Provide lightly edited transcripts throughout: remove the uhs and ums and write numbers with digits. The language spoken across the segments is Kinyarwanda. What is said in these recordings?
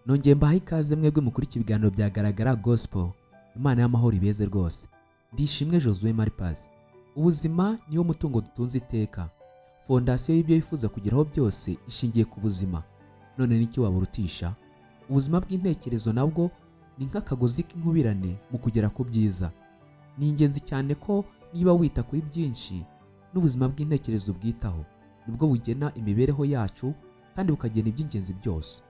Nongeye mbahaye ikaze mwebwe mukurikiye ibiganiro bya Garagara Gospel. Imana y'amahoro ibeze rwose. Ndishimwe Josue Maripas. Ubuzima niwo mutungo dutunze iteka. Fondasiyo y'ibyo wifuza kugeraho byose ishingiye ku buzima. None n'iki waburutisha? Ubuzima bw'intekerezo nabwo ni nk'akagozi k'inkubirane mu kugera ku byiza. Ni ingenzi cyane ko niba wita kuri byinshi, n'ubuzima bw'intekerezo ubwitaho. Nibwo bugena imibereho yacu kandi bukagena iby'ingenzi byose.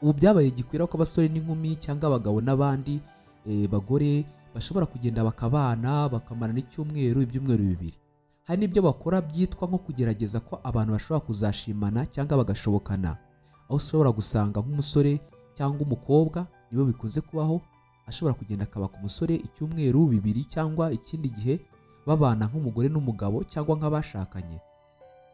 Ubu byabaye gikwira ko abasore n'inkumi cyangwa abagabo n'abandi bagore bashobora kugenda bakabana, bakamarana icyumweru, ibyumweru 2. Hari n'ibyo bakora byitwa nko kugerageza ko abantu bashobora kuzashimana cyangwa bagashobokana, aho ushobora gusanga nk'umusore cyangwa umukobwa, nibo bikunze kubaho, ashobora kugenda akaba ku musore icyumweru, 2 cyangwa ikindi gihe, babana nk'umugore n'umugabo cyangwa nk'abashakanye,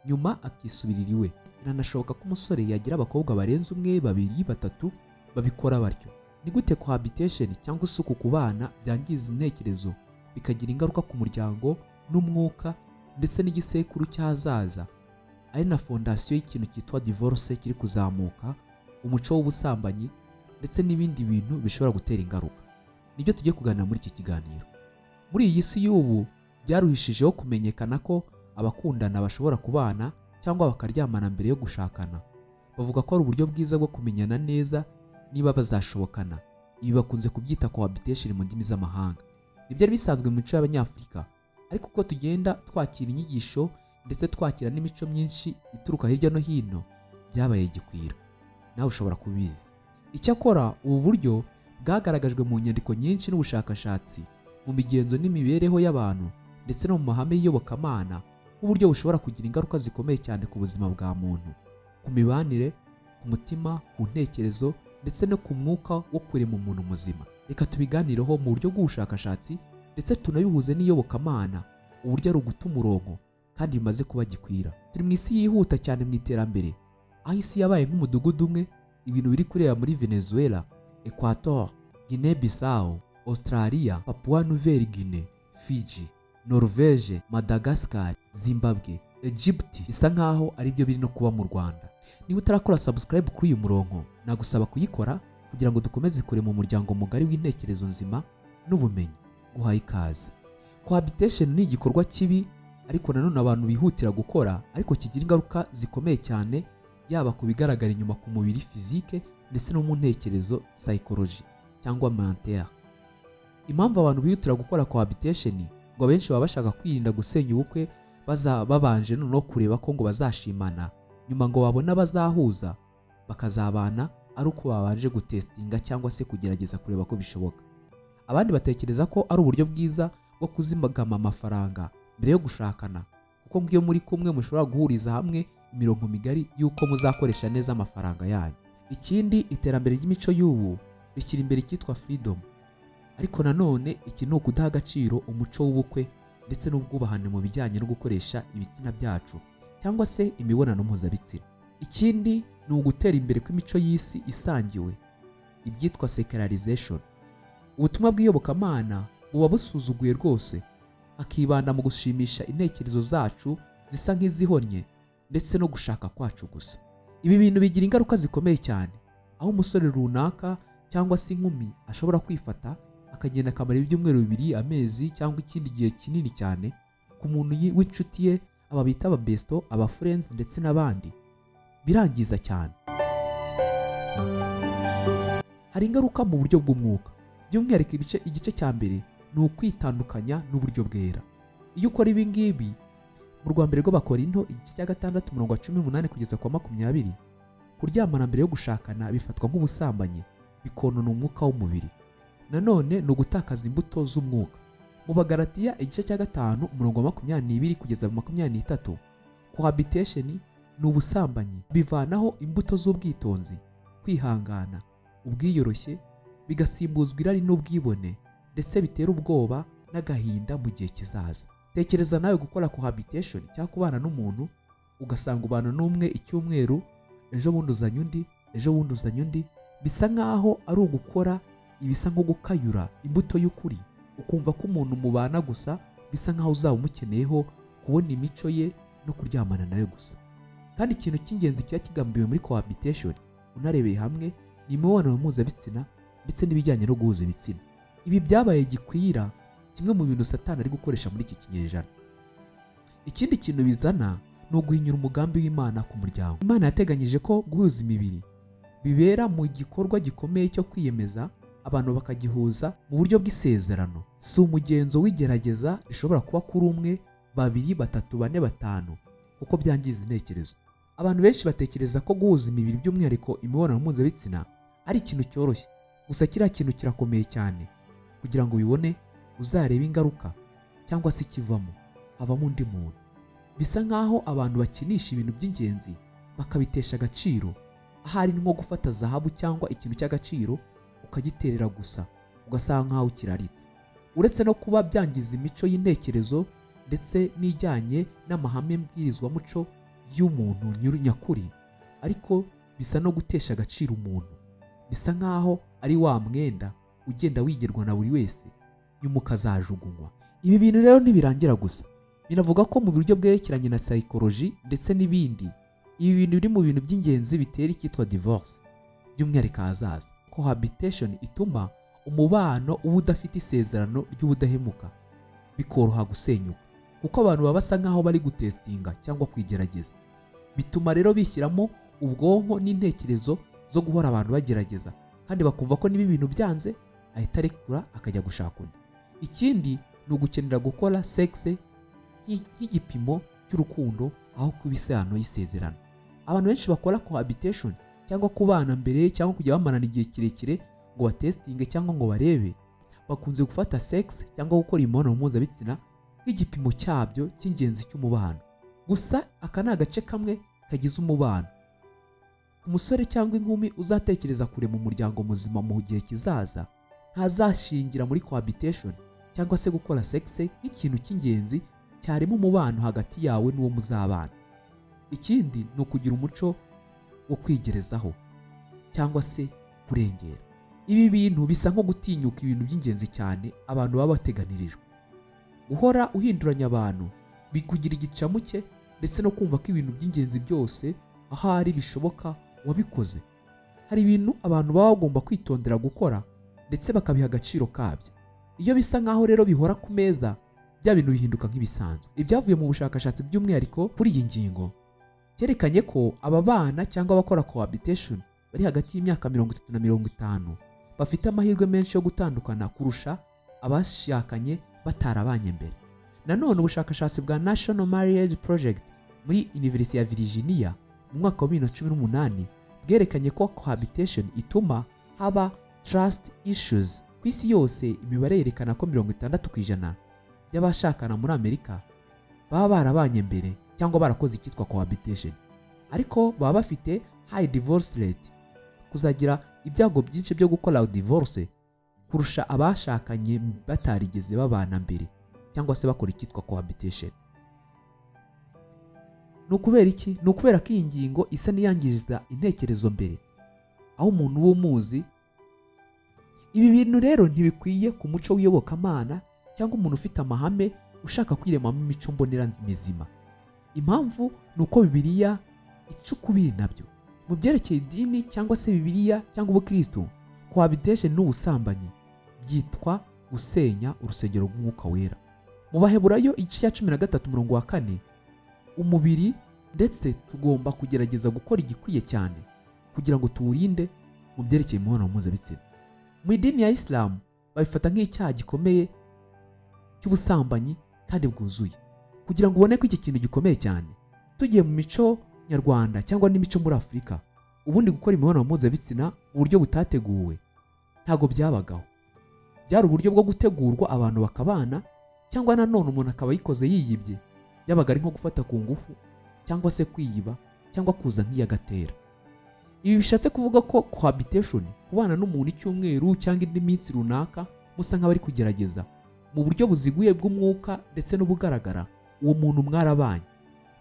nyuma akisubirira iwe. Biranashoboka ko umusore yagira abakobwa barenze umwe, babiri, batatu, babikora batyo. Ni gute cohabitation cyangwa se uku kubana byangiza intekerezo, bikagira ingaruka ku muryango n'umwuka ndetse n'igisekuru cy'ahazaza, ari na fondasiyo y'ikintu cyitwa divorce kiri kuzamuka, umuco w'ubusambanyi ndetse n'ibindi bintu bishobora gutera ingaruka? Nibyo tugiye kuganira muri iki kiganiro. Muri iyi si y'ubu byaruhishijeho kumenyekana ko abakundana bashobora kubana cyangwa bakaryamana mbere yo gushakana. Bavuga ko ari uburyo bwiza bwo kumenyana neza niba bazashobokana. Ibi bakunze kubyita cohabitation mu ndimi z'amahanga. Ntibyari bisanzwe mu mico y'Abanyafurika, ariko uko tugenda twakira inyigisho ndetse twakira n'imico myinshi ituruka hirya no hino, byabaye gikwira. Nawe ushobora kubizi. Icyakora ubu buryo bwagaragajwe mu nyandiko nyinshi n'ubushakashatsi mu migenzo n'imibereho y'abantu ndetse no mu mahame y'iyobokamana nk'uburyo bushobora kugira ingaruka zikomeye cyane ku buzima bwa muntu, ku mibanire, ku mutima, ku ntekerezo ndetse no ku mwuka wo kurema umuntu muzima. Reka tubiganireho mu buryo bw'ubushakashatsi ndetse tunabihuze n'iyobokamana, uburyo ari uguta umurongo kandi bimaze kuba gikwira. Turi mu isi yihuta cyane mu iterambere, aho isi yabaye nk'umudugudu umwe. Ibintu biri kureba muri Venezuela, Equator, Guinea Bissau, Australia, Papua Nouvelle Guinea, Fiji, Norvège, Madagascar, Zimbabwe, Egypt, bisa nkaho ari byo biri no kuba mu Rwanda. Niba utarakora subscribe kuri uyu murongo, nagusaba kuyikora kugira ngo dukomeze kurema umuryango mugari w'intekerezo nzima n'ubumenyi. Guhaye ikaze. Cohabitation ni igikorwa kibi ariko nanone abantu bihutira gukora, ariko kigira ingaruka zikomeye cyane, yaba ku bigaragara inyuma ku mubiri, physique, ndetse no mu ntekerezo, psychology cyangwa mental. Impamvu abantu bihutira gukora cohabitation, ngo abenshi baba bashaka kwirinda gusenya ubukwe baza babanje noneho kureba ko ngo bazashimana, nyuma ngo babona bazahuza bakazabana ari uko babanje gutestinga cyangwa se kugerageza kureba ko bishoboka. Abandi batekereza ko ari uburyo bwiza bwo kuzigama amafaranga mbere yo gushakana, kuko ngo iyo muri kumwe mushobora guhuriza hamwe imirongo migari y'uko muzakoresha neza amafaranga yanyu. Ikindi, iterambere ry'imico y'ubu rishyira imbere icyitwa freedom, ariko nanone iki ni ukudaha agaciro umuco w'ubukwe ndetse n'ubwubahane mu bijyanye no gukoresha ibitsina byacu cyangwa se imibonano mpuzabitsina. Ikindi ni ugutera imbere kw'imico y'isi isangiwe, ibyitwa secularization. Ubutumwa bw'iyobokamana buba busuzuguye rwose, hakibanda mu gushimisha intekerezo zacu zisa nk'izihonnye ndetse no gushaka kwacu gusa. Ibi bintu bigira ingaruka zikomeye cyane, aho umusore runaka cyangwa se inkumi ashobora kwifata akagenda akamara ibyumweru 2, amezi cyangwa ikindi gihe kinini cyane ku muntu w'inshuti ye, aba bita aba besto, aba friends ndetse n'abandi. Birangiza cyane. Hari ingaruka mu buryo bw'umwuka, by'umwihariko igice cya mbere ni ukwitandukanya n'uburyo bwera. Iyo ukora ibi ngibi, mu rwa mbere rw'Abakorinto igice cya 6 umurongo wa 18 kugeza ku wa 20, kuryamana mbere yo gushakana bifatwa nk'ubusambanyi, bikonona umwuka w'umubiri. Nanone ni ugutakaza imbuto z'umwuka. Mu Bagalatiya igice cya 5 umurongo wa 22 kugeza mu 23, cohabitation ni ubusambanyi, bivanaho imbuto z'ubwitonzi, kwihangana, ubwiyoroshye, bigasimbuzwa irari n'ubwibone, ndetse bitera ubwoba n'agahinda mu gihe kizaza. Tekereza nawe gukora cohabitation cyangwa kubana n'umuntu, ugasanga ubana n'umwe icyumweru, ejo bundi uzanye undi, ejo bundi uzanye undi. Bisa nkaho ari ugukora ibisa nko gukayura imbuto y'ukuri, ukumva ko umuntu mubana gusa bisa nkaho uzaba umukeneyeho kubona imico ye no kuryamana nawe gusa. Kandi ikintu cy'ingenzi kiba kigambiriwe muri cohabitation, unarebeye hamwe Ni imibonano mpuzabitsina ndetse n'ibijyanye no guhuza ibitsina. Ibi byabaye gikwira, kimwe mu bintu Satani ari gukoresha muri iki kinyejana. Ikindi kintu bizana ni uguhinyura umugambi w'Imana ku muryango. Imana yateganyije ko guhuza imibiri bibera mu gikorwa gikomeye cyo kwiyemeza, abantu bakagihuza mu buryo bw'isezerano. Si umugenzo w'igerageza rishobora kuba kuri umwe, babiri, batatu, bane, batanu, kuko byangiza intekerezo. Abantu benshi batekereza ko guhuza imibiri, by'umwihariko imibonano mpuzabitsina, ari ikintu cyoroshye. Gusa kiriya kintu kirakomeye cyane. Kugira ngo ubibone, uzarebe ingaruka cyangwa se ikivamo, havamo undi muntu. Bisa nk'aho abantu bakinisha ibintu by'ingenzi bakabitesha agaciro. Ahari ni nko gufata zahabu cyangwa ikintu cy'agaciro ukagiterera gusa, ugasanga nk'aho kiraritse. Uretse no kuba byangiza imico y'intekerezo ndetse n'ijyanye n'amahame mbwirizwamuco y'umuntu nyakuri, ariko bisa no gutesha agaciro umuntu. Bisa nk'aho ari wa mwenda ugenda wigerwa na buri wese, nyuma ukazajugunywa. Ibi bintu rero ntibirangira gusa. Binavuga ko mu buryo bwerekeranye na psychology ndetse n'ibindi, ibi bintu biri mu bintu by'ingenzi bitera icyitwa divorce, by'umwihariko ahazaza. Cohabitation ituma umubano uba udafite isezerano ry'ubudahemuka, bikoroha gusenyuka, kuko abantu baba basa nk'aho bari gutestinga cyangwa kwigerageza. Bituma rero bishyiramo ubwonko n'intekerezo zo guhora abantu bagerageza, kandi bakumva ko niba ibintu byanze ahita arekura akajya gushaka undi. Ikindi ni ugukenera gukora sex nk'igipimo cy'urukundo aho kuba isano y'isezerano. Abantu benshi bakora cohabitation cyangwa kubana mbere cyangwa kujya bamarana igihe kirekire ngo batestinge cyangwa ngo barebe, bakunze gufata sex cyangwa gukora imibonano mpuzabitsina nk'igipimo cyabyo cy'ingenzi cy'umubano. Gusa aka ni agace kamwe kagize umubano. Umusore cyangwa inkumi uzatekereza kurema umuryango muzima mu gihe kizaza ntazashingira muri cohabitation cyangwa se gukora sex nk'ikintu cy'ingenzi cyarema umubano hagati yawe n'uwo muzabana. Ikindi ni ukugira umuco wo kwigerezaho cyangwa se kurengera. Ibi bintu bisa nko gutinyuka ibintu by'ingenzi cyane abantu baba bateganirijwe. Guhora uhinduranya abantu bikugira igicamuke, ndetse no kumva ko ibintu by'ingenzi byose ahari bishoboka wabikoze. Hari ibintu abantu baba bagomba kwitondera gukora ndetse bakabiha agaciro kabyo. Iyo bisa nkaho rero bihora ku meza, bya bintu bihinduka nk'ibisanzwe. Ibyavuye mu bushakashatsi, by'umwihariko kuri iyi ngingo, cyerekanye ko aba bana cyangwa abakora cohabitation bari hagati y'imyaka 30 na 50 bafite amahirwe menshi yo gutandukana kurusha abashakanye batarabanye mbere. Nanone ubushakashatsi bwa National Marriage Project muri University ya Virginia mu mwaka wa 2018 bwerekanye ko cohabitation ituma haba trust issues. Ku isi yose, imibare yerekana ko 60% by'abashakana muri Amerika baba barabanye mbere cyangwa barakoze icyitwa cohabitation, ariko baba bafite high divorce rate, kuzagira ibyago byinshi byo gukora divorce, kurusha abashakanye batarigeze babana mbere cyangwa se bakora icyitwa cohabitation. Ni ukubera iki? Ni ukubera ko iyi ngingo isa n'iyangiza intekerezo mbere, aho umuntu uba umuzi. Ibi bintu rero ntibikwiye ku muco w'iyobokamana cyangwa umuntu ufite amahame ushaka kwiremamo imico mbonera mizima. Impamvu ni uko Bibiliya ica ukubiri nabyo. Mu byerekeye idini cyangwa se Bibiliya cyangwa ubukristo, cohabitation n'ubusambanyi byitwa gusenya urusengero rw'Umwuka Wera. Mu Baheburayo igice cya 13 umurongo wa 4, umubiri ndetse tugomba kugerageza gukora igikwiye cyane kugira ngo tuwurinde mu byerekeye imibonano mpuzabitsina. Mu idini ya Isilamu babifata nk'icyaha gikomeye cy'ubusambanyi kandi bwuzuye. Kugira ngo ubone ko iki kintu gikomeye cyane, tugiye mu mico nyarwanda cyangwa n'imico muri Afurika, ubundi gukora imibonano mpuzabitsina mu buryo butateguwe ntabwo byabagaho. Byari uburyo bwo gutegurwa, abantu bakabana, cyangwa nanone umuntu akaba ayikoze yiyibye. Byabaga ari nko gufata ku ngufu cyangwa se kwiyiba cyangwa kuza nk'iyagatera. Ibi bishatse kuvuga ko cohabitation, kubana n'umuntu icyumweru cyangwa indi minsi runaka musa nk'abari kugerageza mu buryo buziguye bw'umwuka ndetse n'ubugaragara, uwo muntu mwarabanye.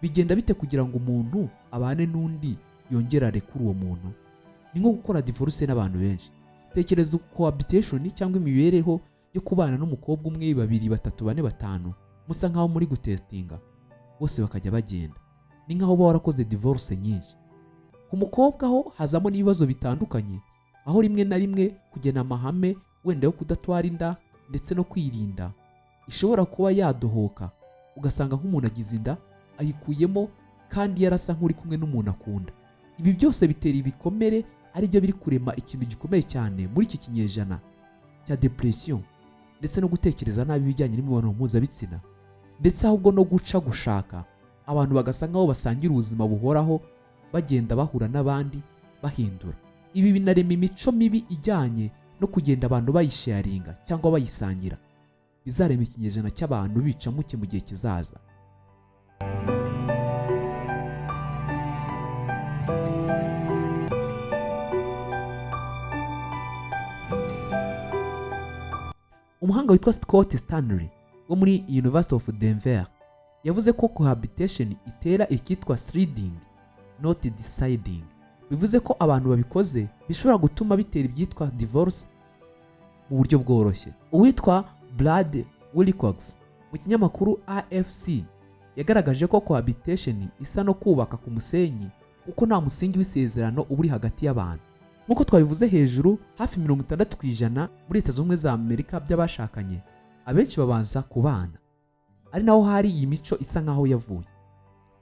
Bigenda bite kugira ngo umuntu abane n'undi yongere arekure uwo muntu? Ni nko gukora divorce n'abantu benshi. Tekereza cohabitation cyangwa imibereho yo kubana n'umukobwa umwe, babiri, batatu, bane, batanu, musa nkaho muri gutestinga, bose bakajya bagenda. Ni nkaho uba warakoze divorce nyinshi. Ku mukobwa ho hazamo n'ibibazo bitandukanye. Aho rimwe na rimwe kugena amahame wenda yo kudatwara inda ndetse no kwirinda ishobora kuba yadohoka, ugasanga nk'umuntu agize inda ayikuyemo kandi yarasa nk'uri kumwe n'umuntu akunda. Ibi byose bitera ibikomere, aribyo biri kurema ikintu gikomeye cyane muri iki kinyejana cya depression, ndetse no gutekereza nabi ibijyanye n'imibonano mpuzabitsina, ndetse ahubwo no guca gushaka abantu bagasa nk'aho basangira ubuzima buhoraho, bagenda bahura n'abandi bahindura. Ibi binarema imico mibi ijyanye no kugenda abantu bayisharinga cyangwa bayisangira, bizarema ikinyejana cy'abantu bicamuke mu gihe kizaza. Umuhanga witwa Scott Stanley wo muri University of Denver yavuze ko cohabitation itera icyitwa sliding, not deciding. Bivuze ko abantu babikoze bishobora gutuma bitera ibyitwa divorce mu buryo bworoshye. Uwitwa Brad Wilcox mu kinyamakuru AFC yagaragaje ko cohabitation isa no kubaka ku musenyi, kuko nta musingi w'isezerano uba uri hagati y'abantu. Nk'uko twabivuze hejuru, hafi 60% muri Leta Zunze Ubumwe za Amerika by'abashakanye, abenshi babanza kubana, ari naho hari iyi mico isa nk'aho yavuye.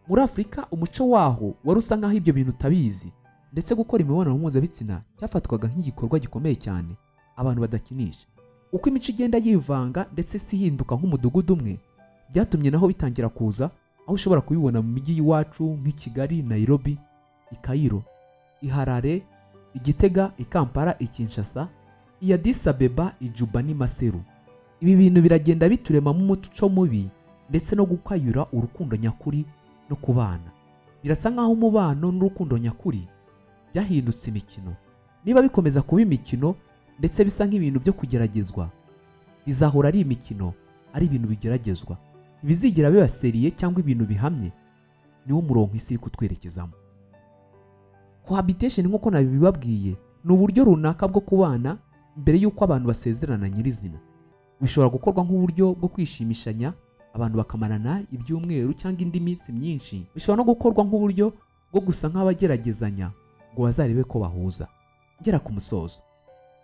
Muri Afurika umuco waho wari usa nk'aho ibyo bintu utabizi, ndetse gukora imibonano mpuzabitsina cyafatwaga nk'igikorwa gikomeye cyane abantu badakinisha. Uko imico igenda yivanga ndetse isi ihinduka nk'umudugudu umwe, byatumye naho bitangira kuza, aho ushobora kubibona mu mijyi y'iwacu nk'i Kigali, Nairobi, i Cairo, i Harare, i Gitega, i Kampala, i Kinshasa, i Addis Abeba, i Juba n'i Maseru. Ibi bintu biragenda bituremamo umuco mubi ndetse no gukayura urukundo nyakuri no kubana. Birasa nk'aho umubano n'urukundo nyakuri byahindutse imikino. Niba bikomeza kuba imikino ndetse bisa nk'ibintu byo kugeragezwa, bizahora ari imikino, ari ibintu bigeragezwa, ntibizigera biba sérieux cyangwa ibintu bihamye. Niwo murongo isi iri kutwerekezamo. Cohabitation, nk'uko nabibabwiye, ni uburyo runaka bwo kubana mbere y'uko abantu basezerana nyirizina. Bishobora gukorwa nk'uburyo bwo kwishimishanya, abantu bakamarana ibyumweru cyangwa indi minsi myinshi. Bishobora no gukorwa nk'uburyo bwo gusa nk'abageragezanya ngo bazarebe ko bahuza. Ngera ku musozo,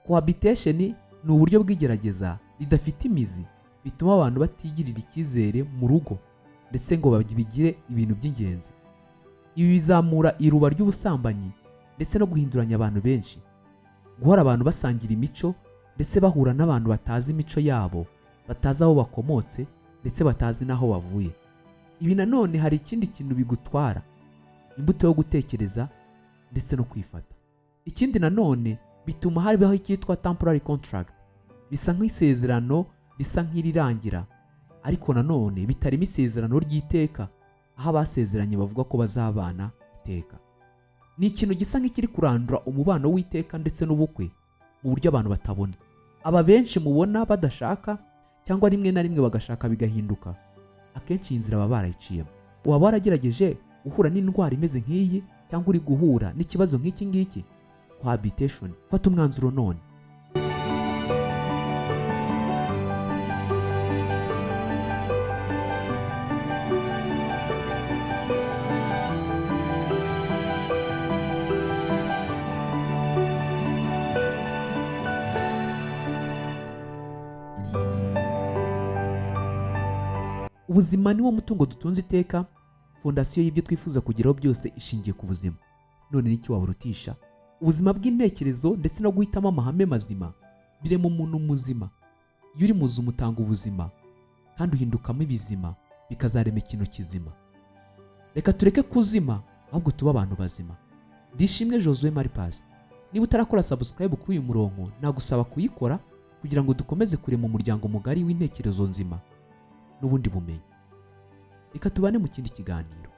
cohabitation ni uburyo bw'igerageza ridafite imizi, bituma abantu batigirira icyizere mu rugo ndetse ngo babigire ibintu by'ingenzi. Ibi bizamura iruba ry'ubusambanyi ndetse no guhinduranya abantu benshi, guhora abantu basangira imico ndetse bahura n'abantu batazi imico yabo, batazi aho bakomotse ndetse batazi n'aho bavuye. Ibi nanone hari ikindi kintu bigutwara: imbuto yo gutekereza ndetse no kwifata. Ikindi nanone, bituma habaho icyitwa temporary contract, bisa nk'isezerano risa nk'irirangira, ariko nanone bitarimo isezerano ry'iteka, aho abasezeranye bavuga ko bazabana iteka. Ni ikintu gisa nk'ikiri kurandura umubano w'iteka ndetse n'ubukwe mu buryo abantu batabona. Aba benshi mubona badashaka, cyangwa rimwe na rimwe bagashaka bigahinduka, akenshi iyi nzira baba barayiciyemo. Waba waragerageje guhura n'indwara imeze nk'iyi, cyangwa uri guhura n'ikibazo nk'iki ngiki, cohabitation? Fata umwanzuro none. Ubuzima niwo mutungo dutunze iteka. Fondasiyo y'ibyo twifuza kugeraho byose ishingiye ku buzima. None n'icyo waburutisha? Ubuzima bw'intekerezo ndetse no guhitamo amahame mazima birema umuntu muzima. Iyo uri muzima utanga ubuzima, kandi uhindukamo ibizima, bikazarema ikintu kizima. Reka tureke kuzima, ahubwo tube abantu bazima. Ndishimwe Josue Maripasi. Niba utarakora subscribe kuri uyu murongo, nagusaba kuyikora kugira ngo dukomeze kurema umuryango mugari w'intekerezo nzima n'ubundi bumenyi. Reka tubane mu kindi kiganiro.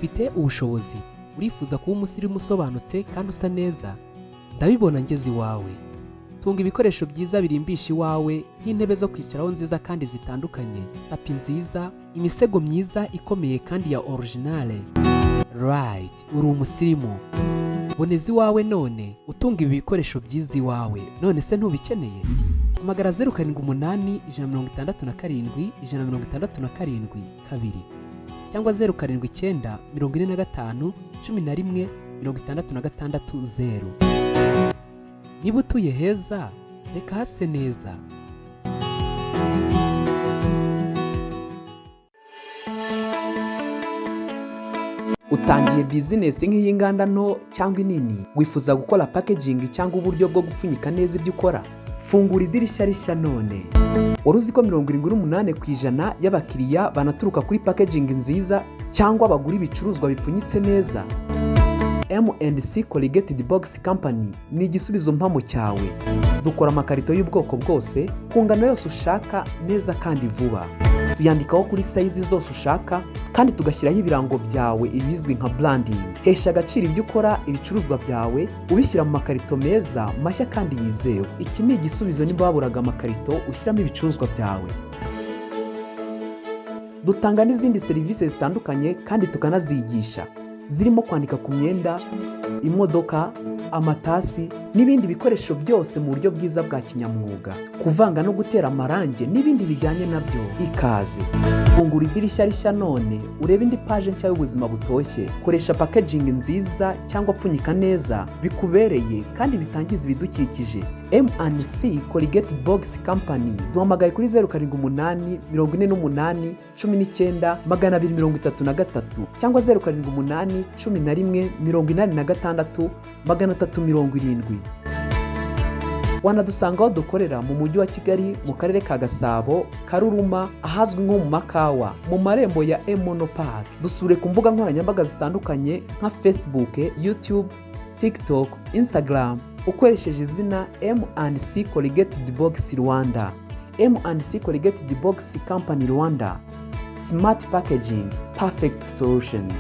Ufite ubushobozi, urifuza kuba umusirimu usobanutse kandi usa neza? Ndabibona ngeze iwawe. Tunga ibikoresho byiza birimbisha iwawe, nk'intebe zo kwicaraho nziza kandi zitandukanye, tapi nziza, imisego myiza ikomeye kandi ya originale. Right, uri umusirimu. Boneza iwawe none, utunga ibi bikoresho byiza iwawe. None se ntubikeneye? Hamagara 0781671672 cyangwa 0794511660. Niba utuye heza, reka hase neza. Utangiye bizinesi nk'iy'inganda nto cyangwa inini? Wifuza gukora packaging cyangwa uburyo bwo gupfunyika neza ibyo ukora? Fungura idirishya rishya none. Wari uzi ko 78% y'abakiriya banaturuka kuri packaging nziza cyangwa bagura ibicuruzwa bipfunyitse neza? M&C Corrugated Box Company ni igisubizo mpamo cyawe. Dukora amakarito y'ubwoko bwose, ku ngano yose ushaka, neza kandi vuba. Tuyandikaho kuri size zose ushaka kandi tugashyiraho ibirango byawe, ibizwi nka branding. Hesha agaciro ibyo ukora, ibicuruzwa byawe, ubishyira mu makarito meza, mashya kandi yizewe. Iki ni igisubizo niba waburaga amakarito ushyiramo ibicuruzwa byawe. Dutanga n'izindi serivisi zitandukanye kandi tukanazigisha, zirimo kwandika ku myenda, imodoka, amatasi n'ibindi bikoresho byose mu buryo bwiza bwa kinyamwuga, kuvanga no gutera amarangi n'ibindi bijyanye nabyo. Ikaze! Fungura idirishya rishya none, urebe indi paje nshya y'ubuzima butoshye. Koresha packaging nziza cyangwa pfunyika neza bikubereye kandi bitangiza ibidukikije. M&C Corrugated Box Company. Duhamagaye kuri 0784819233 cyangwa 0781118670. Wanadusanga aho dukorera mu Mujyi wa Kigali, mu Karere ka Gasabo, Karuruma, ahazwi nko mu Makawa, mu marembo ya Emono Park. Dusure ku mbuga nkoranyambaga zitandukanye nka Facebook, YouTube, TikTok, Instagram, ukoresheje izina M&C Corrugated Box Rwanda. M&C Corrugated Box Company Rwanda, smart packaging, perfect solutions.